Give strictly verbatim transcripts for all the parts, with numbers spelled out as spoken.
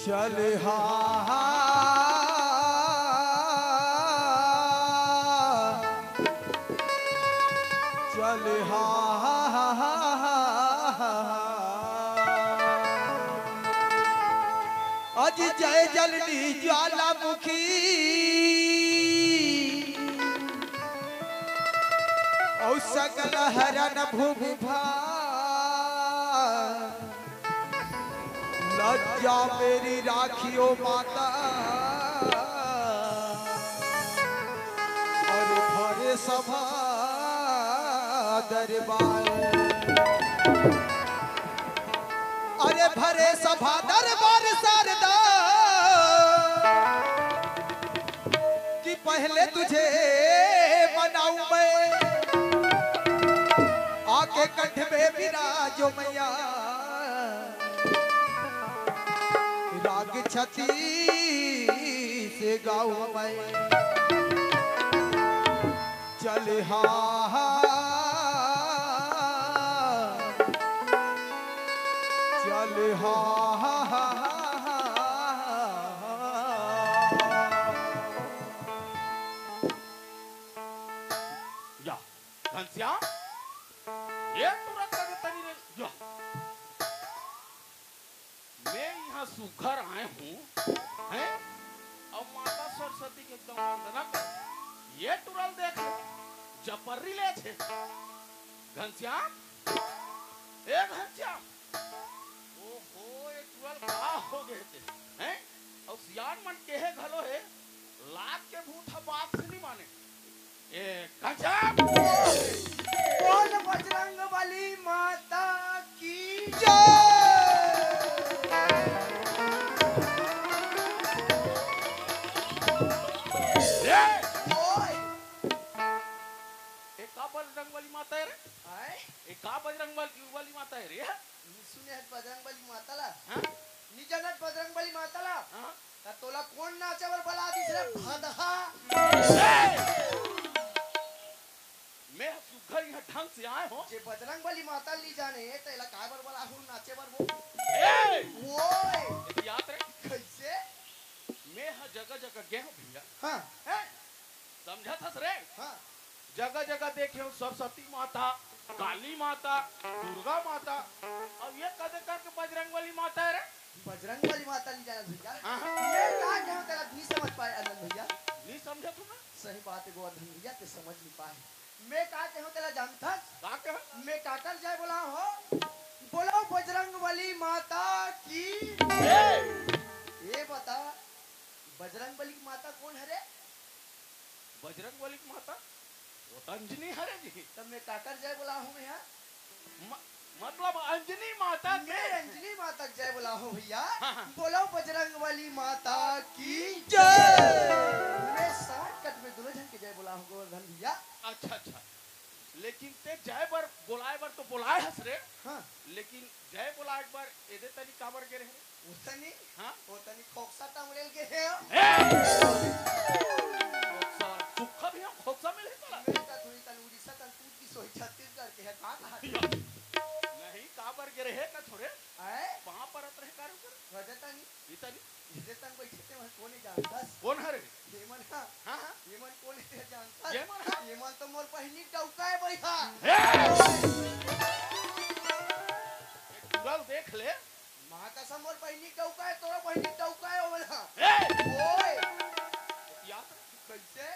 चल हा, चल हा, अज जय जलनी ज्वालामुखी, औ सकल हरन भूमि भार। लज्जा मेरी राखियो माता, अरे भरे सभा दरबार, अरे भरे सभा दरबार शारदा, कि पहले तुझे मनाऊं मैं, आके कंठ में विराजो मैया, राग छत्तीस गाऊं मैं। चल हा, चल हा। या, घनश्याम, ये तुरंत आगे तनी रे, या। मैं यहाँ सुघर आए हूँ, हैं? अउ माता सरस्वती के एकदम वंदना कर। ये टुरा ल देख ले, जबरी ले छे। घनश्याम, ए घनश्याम, ओहो, ये टुरा ल का हो गए ते, हैं? अउ सियान मन केहे घलो हे, लात के भूत ह बात से नहीं माने। ए, गजब! बोल बजरंग बली माता की जय। ए! ओए! ए, का बजरंग बली माता हे रे? आय? ए, का बजरंग बली, बली माता हे रे? सुने हस बजरंग बली माता ला? हाँ? नी जानत बजरंग बली माता ला? हाँ? त तोला कोन नाचे बर बला दिस रे भदहा? ए! मैं ह सुघर यहाँ ढंग से आए हो। जे बजरंग बली माता नी जाने, त एला काय बर बला हो नाचे बर वो? ए! ओए! याद रे। कैसे? मैं ह जगह जगह गए हूँ भैया। हाँ। हैं? समझत हस रे? हाँ। जगह जगह देखे हूँ सरस्वती माता, काली माता, दुर्गा माता, अब ये कदे करके बजरंग बली माता हे रे? बजरंग बली माता नी जानत भैया। हाँ, हाँ। मैं का कहूँ तेला नी समझ पाए आनंद भैया। नी समझे तू ना? सही बात हे गोवर्धन भैया, ते समझ नी पाए। मैं का कहूँ तेला जानथस? का कहूँ? मैं काकर जय बोला हो? बोलो बजरंग बली माता की। ए! ये बता, बजरंग बली की माता कोन हरे? बजरंग बली की माता? वो तो अंजनी हरे जी। तब मैं काकर जय बोला हूँ मैं, हाँ? म-, मतलब अंजनी माता के? मैं अंजनी माता के जय बोला हूँ भैया। हाँ, हाँ। बोलो बजरंग बली माता की जय। मैं shortcut में दोनों झन के जय बोला हूँ गोवर्धन भैया। अच्छा, अच्छा। लेकिन ते जय बर बोलाए बर तो बोलाए हस रे। हाँ। लेकिन जय बोलाए बर एदे तनी काबर गे रहे रे? ओतनी? हाँ? ओतनी खोकसा टंगड़े ल गे हे। ए! खोकसा, सुक्खा भी हम खोकसा मिले तोला? मैं का थोड़ी तन उड़ीसा तन कूद की सोई छत्तीसगढ़ के हे, का कहा? या। नहीं, काबर गे रहे का थोड़े? आए? पाँव परत रहे का रे ऊपर? रजतानी। इतनी? इसे तन बैठे ते मन कोने जानथस? कोन हरे? ये मन हा? हाँ, हाँ। ये मन कोने ते जानथस? ये मन हा? ये मन तो मोर बहिनी डौका हे भैया। ए! एक टुरा ल देख ले। माँ कसम मोर बहिनी डौका हे, तोरो बहिनी डौका हे, ओ मन हा। ए! ओए! या तो कैसे?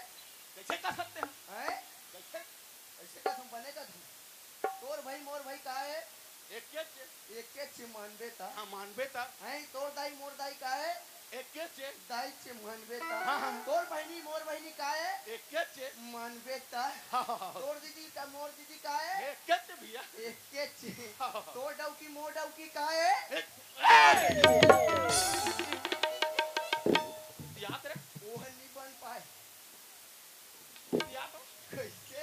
कैसे कह सकते हैं? हैं? कैसे? कैसे कसम बने का तू? तोर भाई मोर भाई का हे? एके चे। एके चे मानबे ता। हाँ, मानबे ता। हैं, तोर दाई मोर दाई का हे? एके चे। दाई चे मानबे ता। हाँ, हाँ। तोर बहिनी मोर बहिनी का हे? एके चे। मानबे ता। हाँ, हाँ, हाँ। तोर दीदी का मोर दीदी का हे? एके चे भैया। एके चे। हाँ, हाँ। तोर डौकी मोर डौकी का हे? एक, ए! याद रे। ओह नी बन पाए। या तो? कैसे?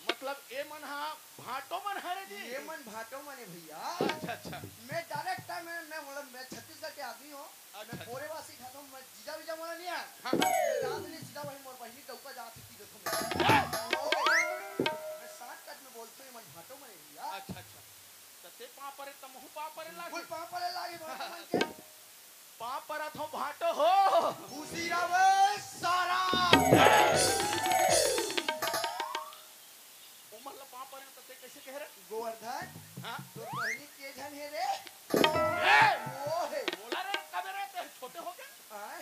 मतलब, ए मन हा भांटो मन हरे जी? ये मन भांटो मन हे भैया। अच्छा, अच्छा। मैं direct time में, मैं, मतलब, मैं छत्तीसगढ़ के आदमी हूँ। अच्छा, मैं अच्छा। बोरेवासी खाता हूँ, मैं जीजा वीजा मोला नहीं आया। हाँ। मैं जात नहीं, सीधा वही मोर बहिनी डौका जात ही की देखो मैं। हाँ। ओए, मैं shortcut में बोलता हूँ, ये मन भांटो मन हे भैया। अच्छा, अच्छा। त ते पाँव परे, त महू पाँव परे लागे। बिल्कुल पाँव परे लागे, भांटो मन के। पाँव परत हो भांटो हो। खुशी रहे सारा। ओमन ल पाँव परे त ते कैसे कहे रे? गोवर्धन, हाँ? तोर बहिनी के झन हे रे? ए! वो हे। बोला रे, कबे रे, ते छोटे हो गए? आय?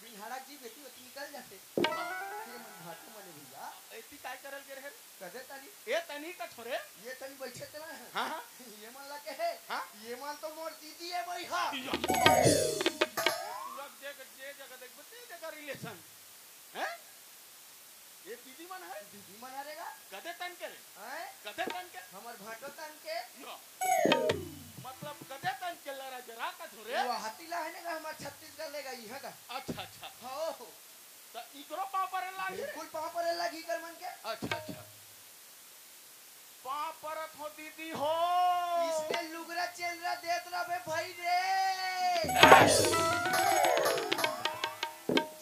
हड़क जी बेटी ओती निकल जाते। ये मन भाटो मने भैया। एती काय करल गे रहे? कदे तनी। ए तनी का छोरे। ये तनी बैठे तेला है। हाँ, हाँ। ये मन ला कहे। हाँ। ये मन तो मोर दीदी है भैया। तुरंत जे, जे जगह देखबे, ते जगह relation। हैं? ये दीदी मन है? दीदी मन हरे गा। कदे तन के रे? हैं? कदे तन के? हमर भाटो तन के। यो। मतलब कदे तन के लरा जरा का छोरे? वो हाथी ला है ने गा, हमर छत्तीसगढ़ ले गा, इहाँ का। अच्छा, अच्छा। हो, हो। त इकरो पाँव परे लागी रे? बिल्कुल पाँव परे लागी कर मन के। अच्छा, अच्छा। पाँव परत हो दीदी हो। इसने लुगरा चेलरा देत रहे भाई रे।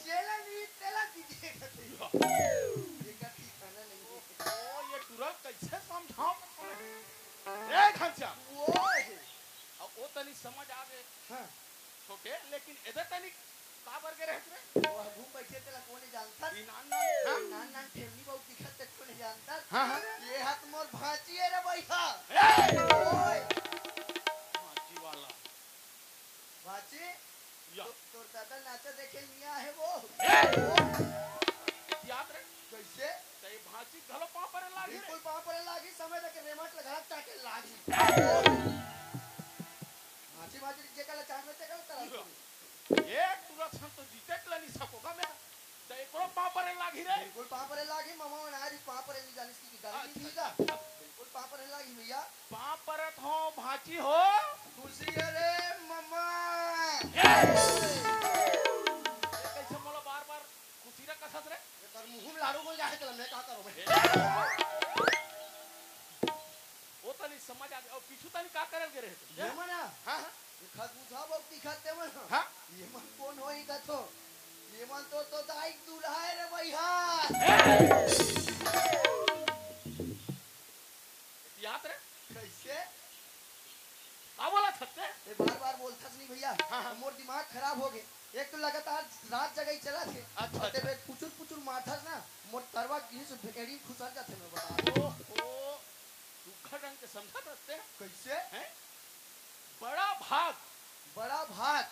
चेला नहीं, तेला दीदी कहते। ये का ठीक खाना नहीं है। ओ, ये टुरा कैसे समझाओ तुम्हें? ए घनश्याम। वो है। अब वो तनी समझ आ गए। हाँ। छोटे, लेकिन एदे तनी काबर गे रहत रे? वो घूम बैठे तेला कोने जानता? ई नान नान, हाँ? नान नान ठेमनी बहुत दिखत ते कोने जानता? हाँ, हाँ। ये हाथ मोर भांची है रे भैया। ए! ओए! भांची वाला। भांची? या। तो, तोर दादा नाचा देखे लिया है वो। ए! याद रे? कैसे? तई भांची घलो पाँव परे लागी रे। बिल्कुल पाँव परे लागी, समय देके रेमट लगा चाटे लागी। भांची, भांची, जे कला चाट में ते कला तरह। एक टुरा छन तो जीते ला नहीं सकोगा मैं। तो एकरो पाँव परे लागी रे। बिल्कुल पाँव परे लागी, ममा मन आज पाँव परे नहीं जानिस की गाली नहीं अच्छा, दीगा। अच्छा। बिल्कुल पाँव परे लागी भैया। पाँव परत हो, भांची हो। खुशी है रे ममा। ये कैसे मोला बार-बार खुशी रे कसत रे? ये कर मुंह में लाड़ू बोल जाए, चला मैं का करूं मैं? वो तनी समझ आ गया। और पीछू तनी का करल गे रहे? ये मना? हाँ, हाँ। ये खत बुझाओ, बहुत दिखत ते मन। हाँ? ये मन कौन होई कथो? ये मन तो, तो दाई दूल्हा है रे भैया। याद रे? कैसे? का बोला छत्ते? ये बार-बार बोलथस नहीं भैया। हाँ, हाँ। मोर दिमाग खराब हो गए। एक तो लगातार रात जगह ही चला थे। अच्छा, और अच्छा। तेरे पुचुर पुचुर मारथस ना, मोर तरवा गिरी से भेड़ी खुसर जाथे, मैं बता रहा हूँ। ओ, ओ, सुग्घर ढंग के समझत रहते हैं। कैसे? हैं? बड़ा भाग। बड़ा भाग।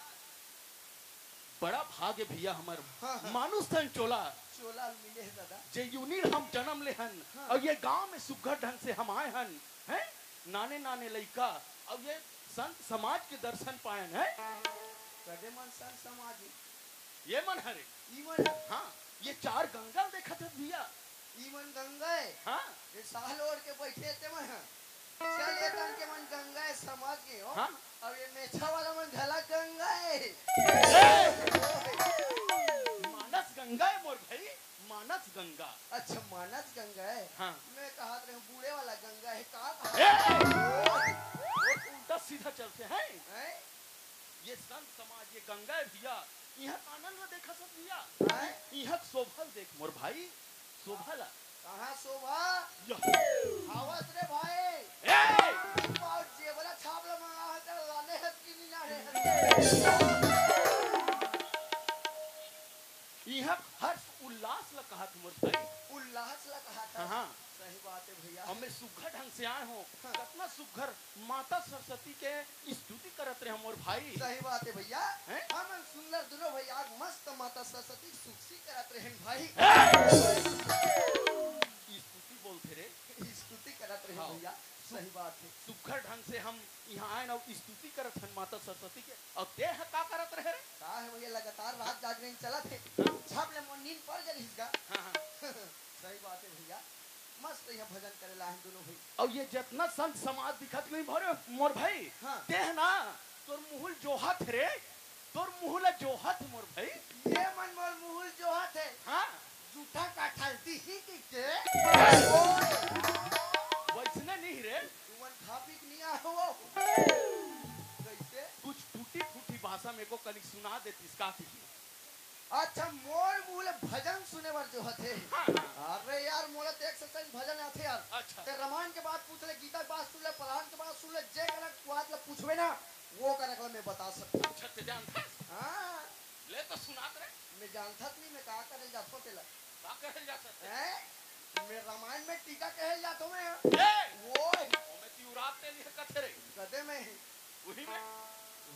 बड़ा भाग है भैया हमर। हाँ, हाँ। मानुष तन चोला। चोला मिले है दादा। जे यूनिर हम जन्म ले हन, हाँ। और ये गांव में सुग्घर ढंग से हम आए हन, हैं? नाने नाने लइका, और ये संत समाज के दर्शन पायन है। कदे मन संत समाज है? ये मन हरे। ई मन हरे? हाँ, ये चार गंगा देखत है भैया। ई मन गंगा है। हाँ। ये साल ओढ़ के बैठे ते मन ह। चल, ये तन के मन गंगा है, समझ गए हो। हाँ। अब ये मेछा वाला मन घला गंगा है। ए! मानस गंगा है मोर भाई, मानस गंगा। अच्छा, मानस गंगा है। हाँ। मैं कहा रहे हूँ बूढ़े वाला गंगा है का? ए! वो उल्टा सीधा चलते हैं। हैं? ये संत समाज, ये गंगा है भैया, इहाँ कानन ला देखा सब भैया। हैं? इहाँ शोभा ल देख मोर भाई, शोभा ला। कहाँ शोभा? या। आवत रे भाई। ए! बाबू जेबरा छाप ला मंगा है, तेरा लाने है कि नहीं लाने है? इहाँ हर्ष उल्लास ला कहा थे मोर भाई। उल्लास ला कहा था। हाँ, हाँ। सही बात है भैया। अब मैं सुघर ढंग से आए हूँ, हाँ। कितना सुघर माता सरस्वती के स्तुति करत रहे मोर भाई। सही बात है भैया। हैं? हमन सुंदर दुनो भैया मस्त माता सरस्वती के स्तुति करत रहे भाई। हैं? स्तुति बोलते रे। स्तुति करत रहे हाँ। भैया। सही बात है। सुघर ढंग से हम यहाँ आए ना स्तुति करत हन माता सरस्वती के। और ते ह का करत रहे रे? का है भैया, लगातार रात जागरण चलत है। हाँ। छाप ले मोर नींद पर जलिस गा। हाँ, हाँ। सही बात है भैया, मस्त यहाँ भजन करे ला है दोनों भाई। और ये जितना संत समाज दिखत नहीं भरे मोर भाई, हाँ। ते ह ना तोर मुहुल जोहत रे, तोर मुहुल जोहत मोर भाई। ये मन मोर मुहुल जोहत है। हाँ। जूठा का ठलती ही की के। वैसने नहीं रे। तुमन खा पी के नहीं आए हो। कैसे? कुछ टूटी फूटी भाषा में को कनिक सुना देतिस का की। अच्छा, मोर मुँह ले भजन सुने बर जोहत हे। हाँ, हाँ। अरे यार, मोला तो एक से कई भजन आथे यार। अच्छा। ते रामायण के बात पूछ ले, गीता के बात सुन ले, पुराण के बात सुन ले, जे कनक बात ला पूछबे ना, वो कनक ला मैं बता सकता हूँ। अच्छा, ते जानथस? हाँ। ले तो सुनात रे। मैं जानथस नहीं, मैं का करे जाथो तेला। का करे जाथस? हैं? मैं रामायण में टीका कहे जाथो मैं। ए! वो है। ओ मैं तिउरात ते नहीं कथे रे। कदे में है। उही में।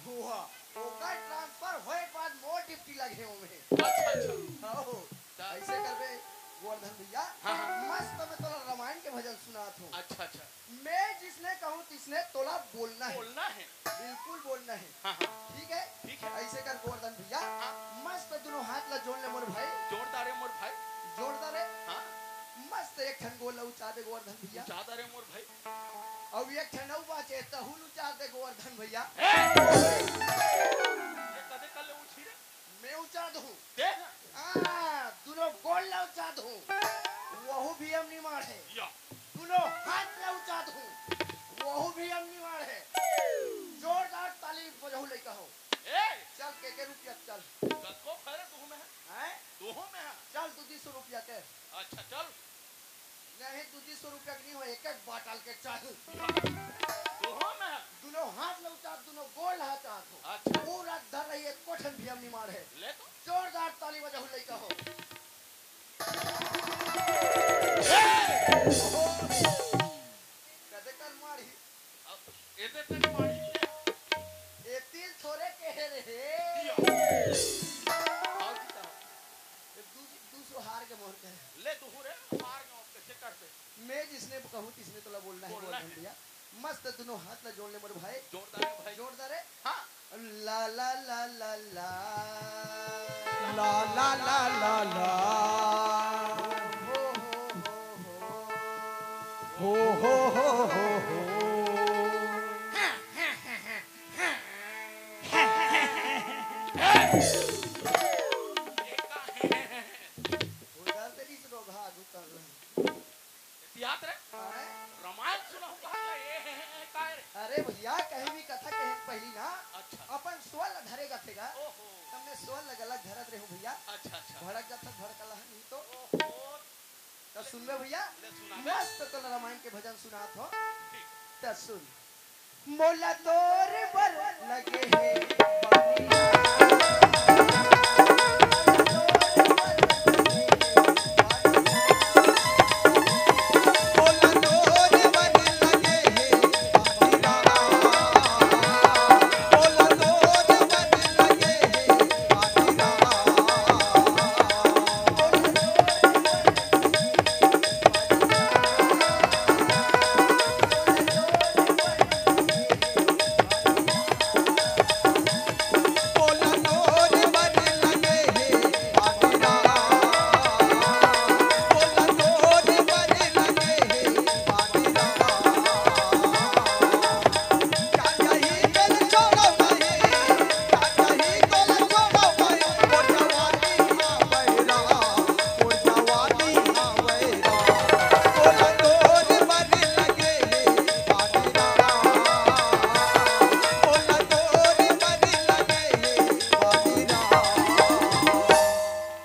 हुआ। ओकर transfer होए के बाद मोर टिप्टी लगे ओमे। अच्छा, अच्छा। हो, त- अइसे करबे गोवर्धन भैया। हाँ, हाँ। मस्त मैं तोला रामायण के भजन सुनात हूँ। अच्छा, अच्छा। मैं जिसने कहूँ तिसने तोला बोलना है। बोलना है। बिल्कुल बोलना है। हाँ, हाँ। ठीक है? ठीक है। अइसे कर गोवर्धन भैया, हाँ। मस्त दुनों हाथ ला जोड़ ले मोर भाई। जोड़ डारे मोर भाई। जोड़ डारे। हाँ। मस्त एक ठन गोड़ ला उचा दे गोवर्धन भैया। उचा डारे मोर भाई। अउ एक ठन अउ बाचे, तहू ल उचा दे गोवर्धन भैया। ए! ये कदे कर ले उछी रे? मैं उचा दूँ। दे। हाँ, दुनों गोड़ ला उचा दूँ। वहू भी हम निमाड़ है। या। दुनों हाथ ला उचा दूँ। वहू भी हम निमाड़ है। जोरदार ताली बजाहू लइका हो। ए! चल, के, के रुपया चल। कतको खरे तू में है। हैं? तू में है। चल, दू, दू सौ रुपया के। अच्छा, चल। नहीं, दू, दू सौ रुपया के नहीं हो, एक, एक बाटल के चल। तू में है। दुनों हाथ ला उचा, दुनों गोड़ ला उचा हो। अच्छा। पूरा धर रही, एको ठन भी हम निमाड़ है। ले तो। जोरदार ताली बजाहू लइका हो। कदे कर मारी। अब एदे तक मारी ले। ए तिल थोरे के हे रे हे। दिया। आओ जी, आओ। ए दू, दू सौ हार के मोर के। ले तू रे, हार के मोर के, चेक कर दे। मैं जिसने कहूँ, तिसने तोला बोलना है, बोलना बोल है। भैया। मस्त दुनों हाथ ला जोड़ ले मोर भाई। जोरदार है भाई। जोरदार है। हाँ। ला, ला, ला, ला, ला। ला, ला, ला, ला, ला। हो, हो, हो, हो। हो, हो, हो, हो, हो। उधर से नहीं सुनो, भाग उतर रहा। एतियात रे? हाँ? रामायण सुनहूँ कहत ला, ए, हे, हे, हे, काय रे? अरे भैया, कहीं भी कथा कहे के पहिली ना, अच्छा। अपन स्वर ला धरे जाथे गा। ओहो। तब मैं स्वर ला गलत धरत रहूँ भैया। अच्छा, अच्छा। भड़क जाथस, भड़कला नहीं तो। ओहो। त सुनबे भैया? ले सुनाबे। मस्त तोला रामायण के भजन सुनात हो। ठीक। त सुन। मोला तोर बर लगे हे बानी राम। मोला तोर बर लगे हे बानी राम। मोला तोर बर लगे हे बानी राम।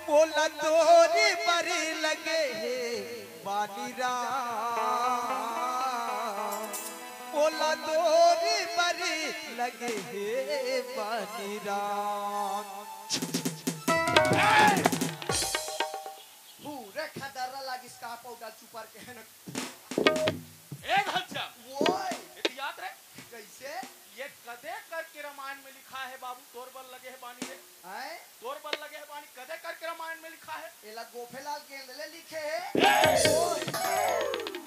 मोला तोरे बर लगे हे बानी राम, मोला तोरे बर लगे हे बानी राम। पूरे खदर्रा लागिस का पाउडर चुपर के है ना। ए घनश्याम। ओए। एतियात रे। कैसे? ये कदे करके रामायण में लिखा है बाबू, तोर बर लगे हे बानी रे? हैं? तोर बर लगे हे बानी कदे करके रामायण में लिखा है? एला गोफेलाल गेंदले लिखे हे। ए! ओए।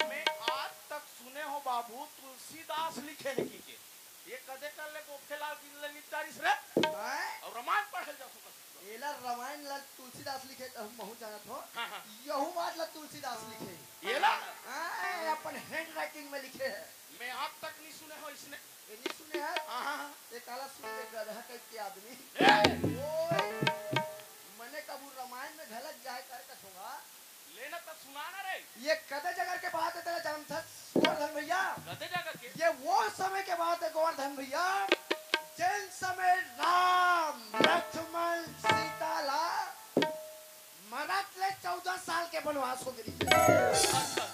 मैं आज तक सुने हो बाबू, तुलसीदास लिखे हे कि के। ये कदे कर ले गोफेलाल गेंदले निपटारिस रे? हैं? अउ रामायण पढ़े जा सकत। एला रामायण ला तुलसीदास लिखे, त महू जानत हो। हाँ, हाँ। यहू बात ला तुलसीदास लिखे। एला? हाँ, अपन handwriting में लिखे हे। मैं आज तक नहीं सुने हो इसने। ये नहीं सुने हे? हाँ, हाँ, हाँ। ये काला सुन ले, गधा type के आदमी। ए! ओए, मने कभू रामायण में घलत जाए कर कथोंगा। लेना त सुना ना रे। ये कदे जगह के बात है, तेला जानथस गोवर्धन भैया? कदे जगह के? ये वो समय के बात है गोवर्धन भैया, जेन समय राम, लक्ष्मण, सीता ला मरत ले चौदह साल के बनवास हो गई। अच्छा।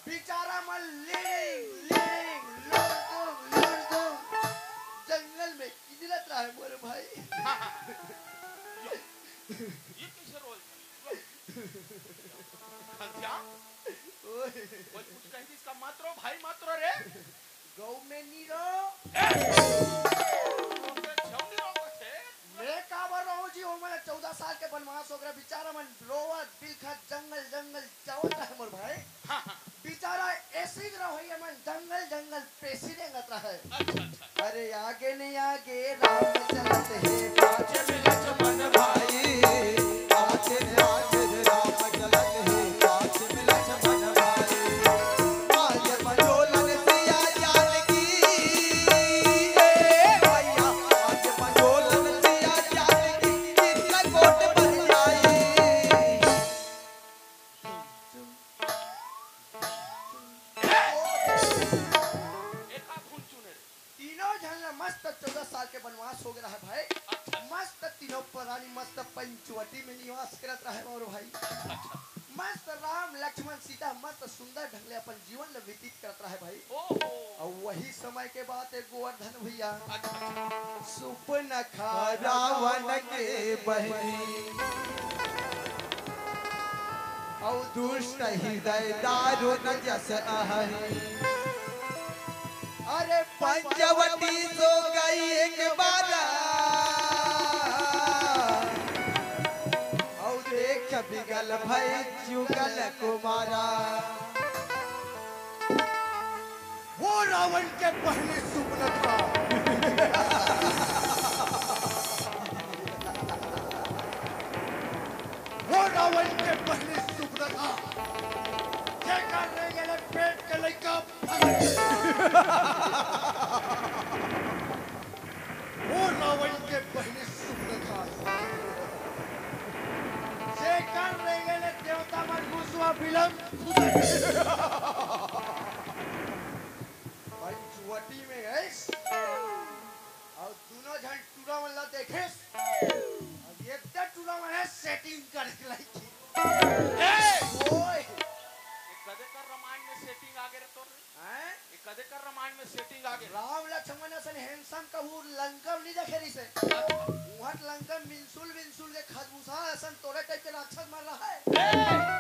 बेचारा मन लिड़िंग, लिड़िंग, लुड़दुंग, लुड़दुंग, जंगल में किंजरत रहे मोरे भाई। ये कैसे रोल? घनश्याम, ओए। कोई कुछ कह दी इसका मत रो भाई, मत रो रे। गौ में नी रो। ए! छौनी रो बचे। मैं काबर रहूं चौदह साल के बनवास हो गया, बेचारा मन रोवत बिलखत जंगल जंगल जावत रहे मोर भाई। हाँ, हाँ। बेचारा ऐसी रहो ये मन जंगल जंगल पेशी रेंगत रहे। अच्छा, अच्छा। अरे आगे नहीं आगे राम चलत हे, पाछे में लक्ष्मण भाई। आगे नहीं आगे राम चलत हे, पाछे में लक्ष्मण भाई। आज मंडोलन सिया जान की, ए भैया, आज मंडोलन सिया जान की, चित्रकूट बन जाई। एक हाथ हुन चुने रे। तीनों झन ला मस्त चौदह साल के बनवास हो गया है भाई। अच्छा। मस्त तीनों परानी मस्त पंचवटी में निवास करत रहे मोर भाई। अच्छा, अच्छा। मस्त राम लक्ष्मण सीता मस्त सुंदर ढंग ले अपन जीवन ला व्यतीत करत रहे भाई। ओहो। और वही समय के बात है गोवर्धन भैया। अच्छा, अच्छा। सुपनखा रावण के बहनी। अउ दुष्ट हृदय दारुण जस अहरी। अरे पंचवटी सो गई एक बार। अउ देख बिगल भई जुगल कुमारा। वो रावण के बहनी सुपनखा। वो रावण के बहनी सुपनखा। जेकर रह गेले पेट के लइका। वो रावण के बहनी सुपनखा। जेकर रह गेले देवता मन गुसवा बिलम। पंचवटी में गइस अउ दुनो झन टूरा मन ला देखेस। अब ये दे टूरा मन हे सेटिंग करे के लाइक। ए! ओए! ये कदे कर रामायण में सेटिंग आगे रे तोर रे? हैं? ये कदे कर रामायण में सेटिंग आगे रे? राम लक्ष्मण असन हैंडसम कहूँ लंका में नहीं देखे रहिसे। अच्छा। उहाँ लंका में मिनसुल मिनसुल के खरबूजा असन तोरे टाइप के राक्षस मर रहा है। ए!